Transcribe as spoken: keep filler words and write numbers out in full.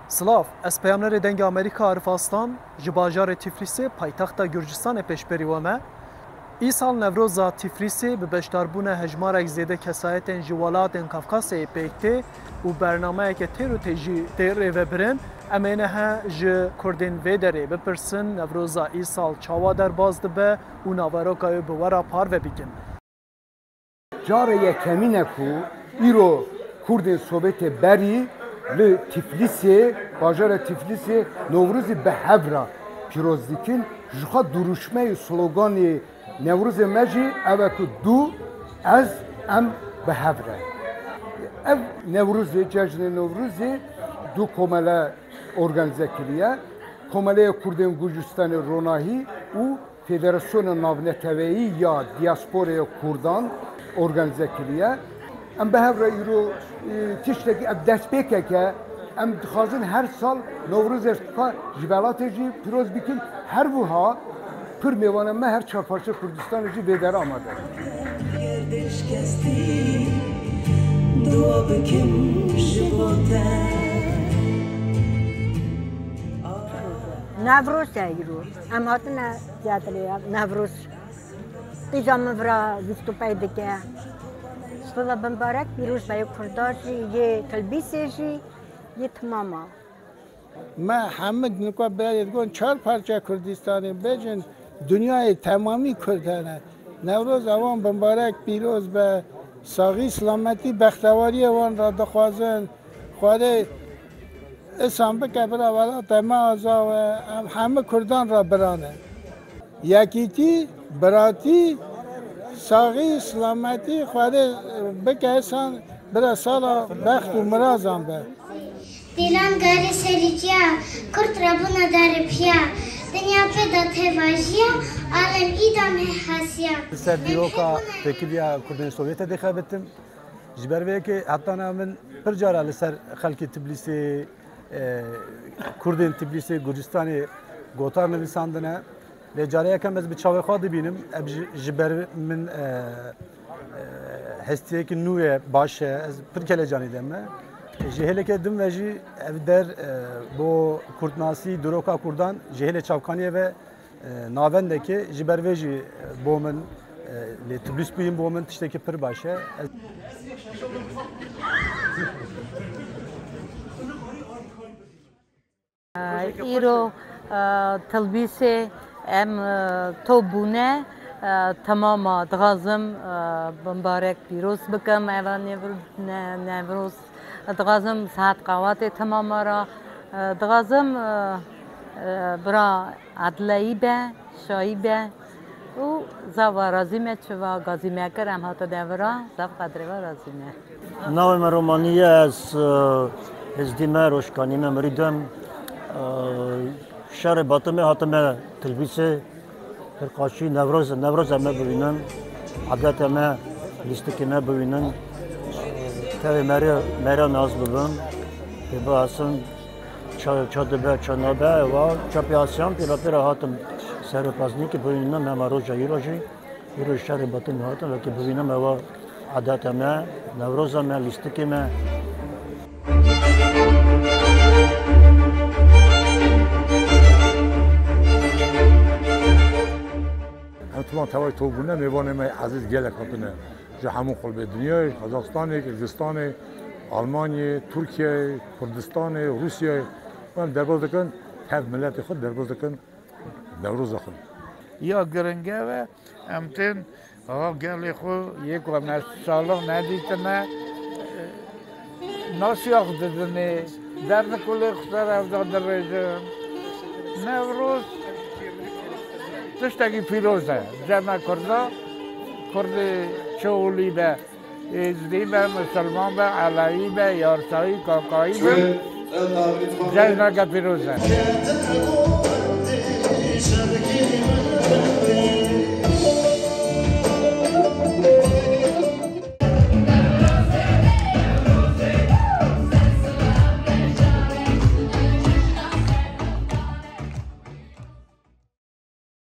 Silav, ez peyamnerê Dengê Amerîka Arif Aslan, ji bajarê Tiflîsê, paytexta Gurcistanê pêşberî we me. Îsal Newroza Tiflîsê bi beşdarbûna hejmarek zêde kesayetên ji welatên Kafkasyayê pêk tê û bernameyeke têr û tê jî tê rêvebirin. Em ê niha ji Kurdên vê derê bipirsin, Newroza îsal çawa derbas dibe û naveroka wê bi we re parve bikin. Cara yekemîn e ku îro Kurdên Sovyetê berî li Tiflîsê, bajarê Tiflîsê Newrozî bi hev re pîroz dikin. Ji xwe duruşme û sloganê Newrozê me jî ev e ku du, ez, em bi hev re. Ev Newrozê, cejnê Newrozê du komele organîze kiriye. Komeleya Kurdên Gurcistanê Ronahî û Federasyona Navneteweyî ya Diasporaya Kurdan organîze kiriye. Em bi hev re îro, e, tiştekî ev destpêkek e. Em dixwazin her sal Newrozê xwe ji welatê jî pîroz bikin. Her wiha pir mêvanên me her çar parçe Kurdistanê jî vê dera amade ne. Dua bikim ji bo te. Newroz e îro. Em hatine tiyatreya Newroz. Qîza min vira bîst û pênc dike. Siva bimbarek pîroz be yê Kurda jî, yê Tilbîsê jî, yê timama. Me hemik nika berê digon çar parçe Kurdistanê bêjin, dinyayê temamî Kurd hene. Newroz ewan bimbarek pîroz be, saxî, silametî, bextewariyê wan re dixwazin. Xwedê isan bike bira welata me azaw e, em hemî Kurdan re bira ne. Yekîtî, biratî, saxî, silametî Xwedê bike isan bira sala bext û mirazan be. Dîlan garê serîkiya, Kurd rabûna daripiya, dinya pê de têvajiya, alem îda mê hasiya. Li ser dîroka têkiliya Kurdên Sovyetê dixebitim. Ji ber vê yekê heta niha min pir cara li ser xelkê Tiblîsê, e, Kurdên Tiblîsê, Gurcistanê gotar nivîsandine. Lê cara yekem ez bi çavê xwe dibînim, ev ji, ji ber min, e, e, hestiyekî nû ye, baş e, ez pir kelecanî de me. Ji hêleke din ve jî ev der, e, bo kurdnasî, diroka kurdan ji hêlê çavkaniyê ve, e, navendekê ji ber vê jî, e, bo min, e, lê Tiblîs bûyîn bo min tiştekî pir baş e. Ez Îro, e, Tilbîsê em, e, top bûne, e, temama dixwazim, e, bimbarek pîroz bikim, eva Newr-, Ne-, Newroz. Dixwazim saet qawatê temama ra, e, dixwazim, e, e, bira edleyî be, şayî be. Û zava razî me, çiva gazî me kir, em hate devira, zav qedrê ve razî me. Navê me Romanî ye, ez, e, êzdî me, roşkanî me, mirîd im. E, şerê Batimê hatime Tilbîsê, Qirqaşî, Newroz, Newroza me bibînin, edeta me, lîstikê me bibînin. Tevê merê, merê nas bibim, pê biasin. Ça, ça dibe, ça nabe, eva, ça pê asiyan, pêra pêra hatim serê paznîkê bibînim, hema roja îro jî, îro şerê Batimê hatim, wekî bibînim, eva edeta me, Newroza me, lîstikê me. Em timan tevay topbûne, mêvanê me ezîz gelek hatine. Ji hemû qulbê dinyayê, Kazaxstanê, Kirgistanê, Almanyê, Tirkiyeyê, Kurdistanê, Rûsyayê. Em derbas dikin, tev miletê xwe derbas dikin, Newroza xwe. Ya giringe ve em tên, a, gelê xwe yê ku em ne salon nedîtine, nasiya xwe didinê, derdikulê xwe ser ev de dirêjin. Newroz tiştekî pîroz e. Cem e Kurda, Kurdê çi olî be, Êzdî be, Misilman be, Elewî be, Yarsayî, Kakayî be, cejneke pîroz e.